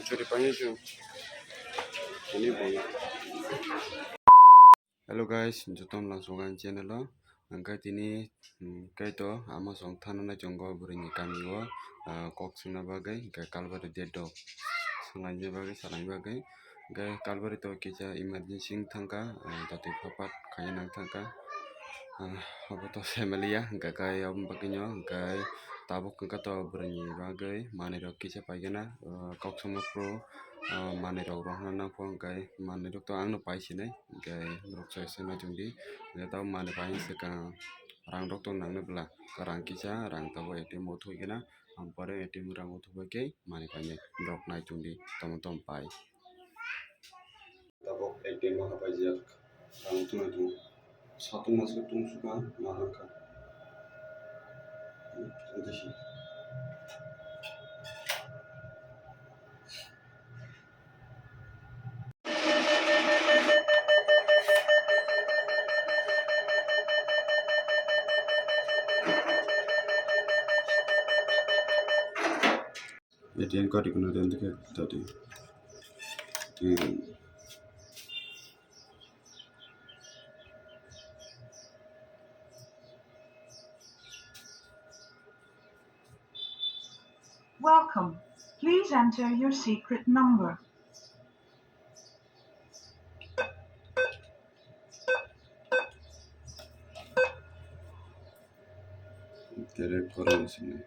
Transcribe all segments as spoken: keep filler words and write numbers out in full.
Churi pani chu. Ini bang. Hello guys, joto no langsung ang channel o. Hingke tini, hmm, kaito ama song thana nai chongo bwrwi ni kami o, ah, kok swngna bagwi, hingke Kalbari date rok swnglaina bagwi, salaina bagwi. Hingke Kalbari to kisa emergency wng thangkha, ah, datwi phapat khaina nang thangkha. Ah, abo to family ya, hingke kai aboni bagwi no, hingke tabuk hingke to bwrwi ni bagwi manwi rok kisa paigana, ah, kok swngma phuru, ah, manwi rok rohorna nang phuru hingke manwi rok to ang no pai sinai. Hingke norok choice se nai chong di. Hingke tamo manwi pai swkang rang rok tong nang nw bwla. Rang kisa rang tabo A T M o thoi khe na. Ang pore A T M rang o thoi khe manwi pai nai. Norok nai chong di tamo tamo pai. Tabok A T M o hapai jak. Rang tong nai tong. Satung ma satung suka ma rang kha. Tong tong si. A T M card ikono den dikhe tadi. Welcome. Please enter your secret number. Tere koron sini.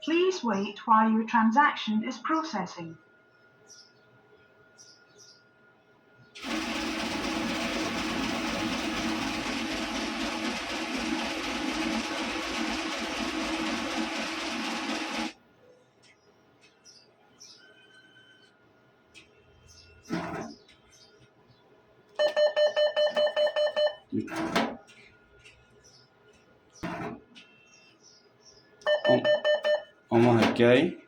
Please wait while your transaction is processing. Om-, omo hai khe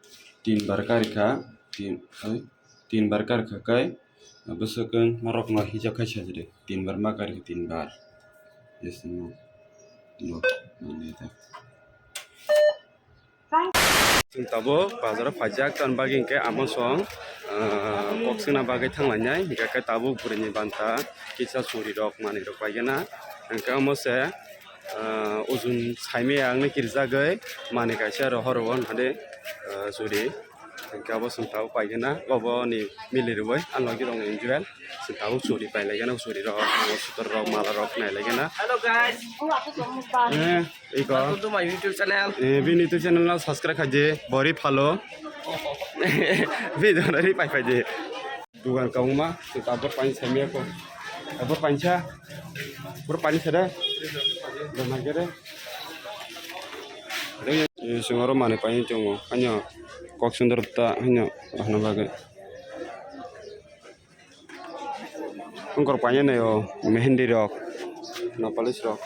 tin bar karikha, tin, oi, tin bar karikha khe, bwswk khe norok no hijak khai sajadi, tin bar ma karikha, tin bar. Yes, no. No, no, no. Chwng tabuk bazaro phaijak, tamni bagwi hinkhe amo song, ah, kok swngna bagwi thanglainai, hinkhe khe tabuk bwrwini banta kisa churi rok manwi rok paigena, hinkhe omo se, ah, ujun saimaya wngwi kirijagwi manwi kaisa rohor o hwnkhade, ah, churi, hinkhe abo chwng tabuk paigena, obo ni mili rwui, ah, logi rok enjoy, chwng tabuk churi pailaigena, churi rok, sutor rok, mala rok nailaigena. Hello guys. Eh. Iko. Welcome to my YouTube channel. Eh, bini YouTube channel no subscribe khaidi, bori phalo. Video no ri pai pai di. Dugan kauma, tu tabor pani samia ko. Tabor pani sa. Pura pani sa da. Dan lagi re. Eh, sungaro mane pani chongo. Hanya kok sundar ta hanya ahna bagai. Ungkor pani ne o mehendi rok, nail polish rok.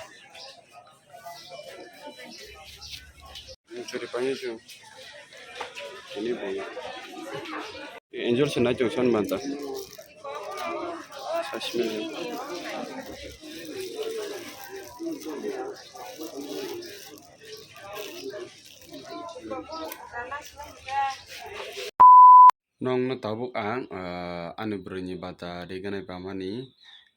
Churi pani chu. Ini bang. Angel se nai chong san banta. Sasmi. Nongno tabuk ang, ah, ani bwrwini bata riganai pamani,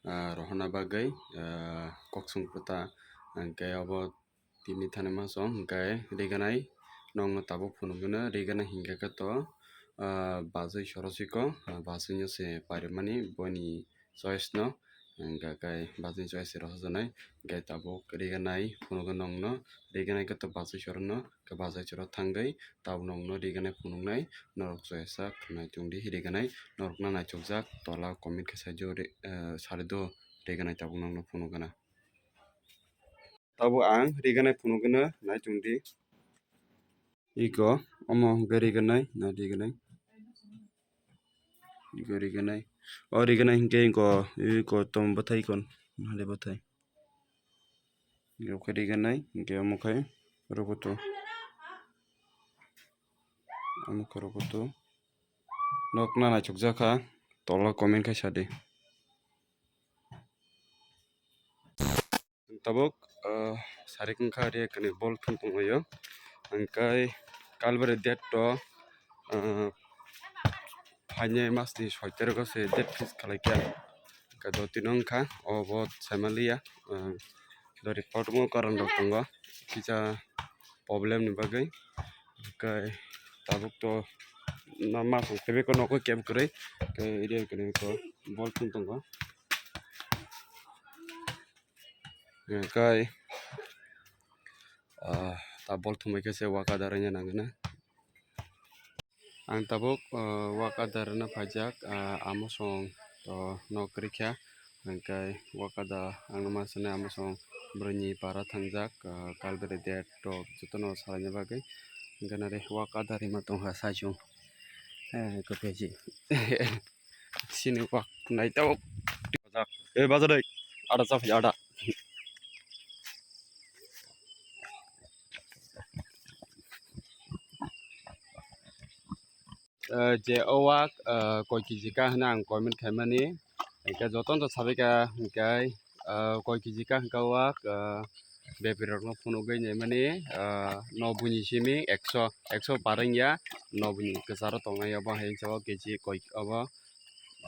ah, rohorna bagwi, ah, kok songphuta, hwnkhe obo tini thani masong hwnkhe riganai nongno tabuk phunukgwino riganai hinkhe khe to, ah, bachwi sorosiko, ah, bachwino se parimani boini choice no, hingka khe bachwini choice se rohorjaknai, hingke tabuk riganai phunugo nongno, riganai khe to bachwi sorono, khe bachai soro thangwi tabuk nongno riganai phunuknai, norok choice sak naichungdi riganai, norokna naichukjak tola comment khe saijo ri-, eh, sarido riganai tabuk nongno phunukgwna. Tabuk ang riganai phunukgwino naichungdi. Iko, omo hwnkhe riganai, na riganai. Iko riganai. O riganai hwnkhe iko, iko tom bwthai kon, hade bwthai. Iko khe riganai, hwnkhe omo khai rokoto. Omo khe rokoto. Nokna naichukjak kha, tola comment khai sadi. Tabuk, ah, sarik wngkha, riyakani bol thung tonglaio. Hingkai Kalbari date to, ah, phainai mas ni soi tarikh o se date fix khlai kha. Hwnkhe do tini wngkha obo saimaliya, ah, do report mo karon rok tongo kisa problem ni bagwi. Hwnkhe tabuk to ma, ma song tebeko nogo kebo kwrwi, hwnkhe area kwrwi ko bol thum tongo. Hwnkhe, ah, ta bol thumbai khe se waka da rwna nangwi na. Ang tabuk, ah, waka da rwna phaijak, ah, amo song to nok kwrwi kha, hwnkhe waka da ang ma sanai amo song bwrwi ni para thangjak, ah, Kalbari date rok jotono salaina bagwi, hwnkhe nare waka da rwma tongkha saichung, eh, kwphaiji. Sini wak nai tabuk. Eh, baja dai. Ada chap ada. Eh, je o wak, eh, koi kg ka hwnwi ang comment khaimani. Hwnkhe jotono to sabai kha, hwnkhe, eh, koi kg ka hwnkhe o wak, eh, bepari rokno phunugwi naimani, ah, no buini simi ekso, ekso par wngya, no buini kwcharo tongnai obo hai wngsa o kg koi obo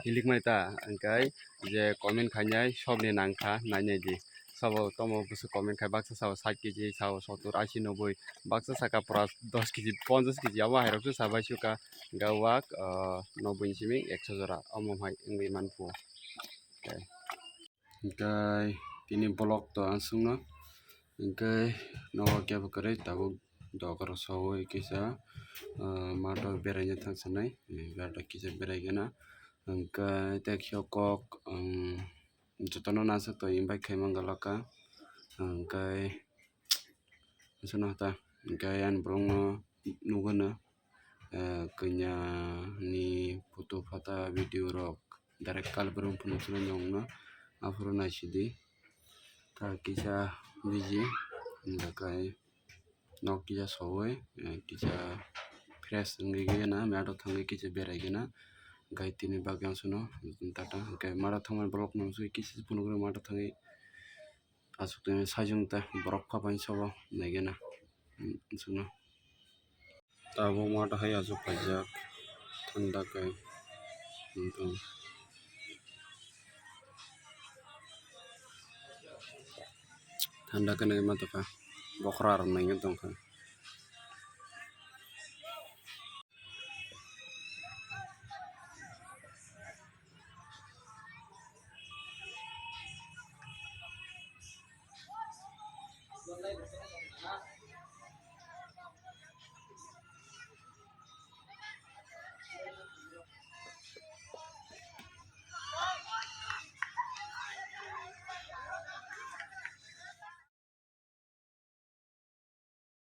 hilikmani ta, hwnkhe je comment khainai sobni nangkha nainai di, sabo tomo bwswk comment khai baksa sao sat kg sao sottur ashi noboi, baksa saka pura dos kg ponchas kg omo hai rokse sabai suka, hwnkhe o wak, ah, no buini simi ekso jora omo hai wngwi manphu. Hwnkhe tini vlog to aswkno, hwnkhe nogo kebo kwrwi tabuk dogar sawi kisa, ah, mato beraina thang sanai, eh, gari kisa berai gana, hwnkhe tei khe kok, um, jotono naswk to invite khai man galoka, hwnkhe. Aswkno ta, hwnkhe ani borokno nugwi no, eh, kanya ni photo phata video rok direct Kalbari phunuk swnai nongno aphuru naisidi. Ta kisa biji hwnkhe nok kisa sowoi, eh, kisa fresh wngwi gana mato thangwi kisa berai gana gai tini bagwi ang swngo tata hwnkhe mato thangmani borok no kisa phunukgwi mato thangwi. Aswk twi sajwng ta borok kha bai sabo naigena, hmm, aswkno. Tabuk ma ta hai aswk paijak thanda khe, hmm, thanda khe naima tongkha bokhra rok naigwi tongkha.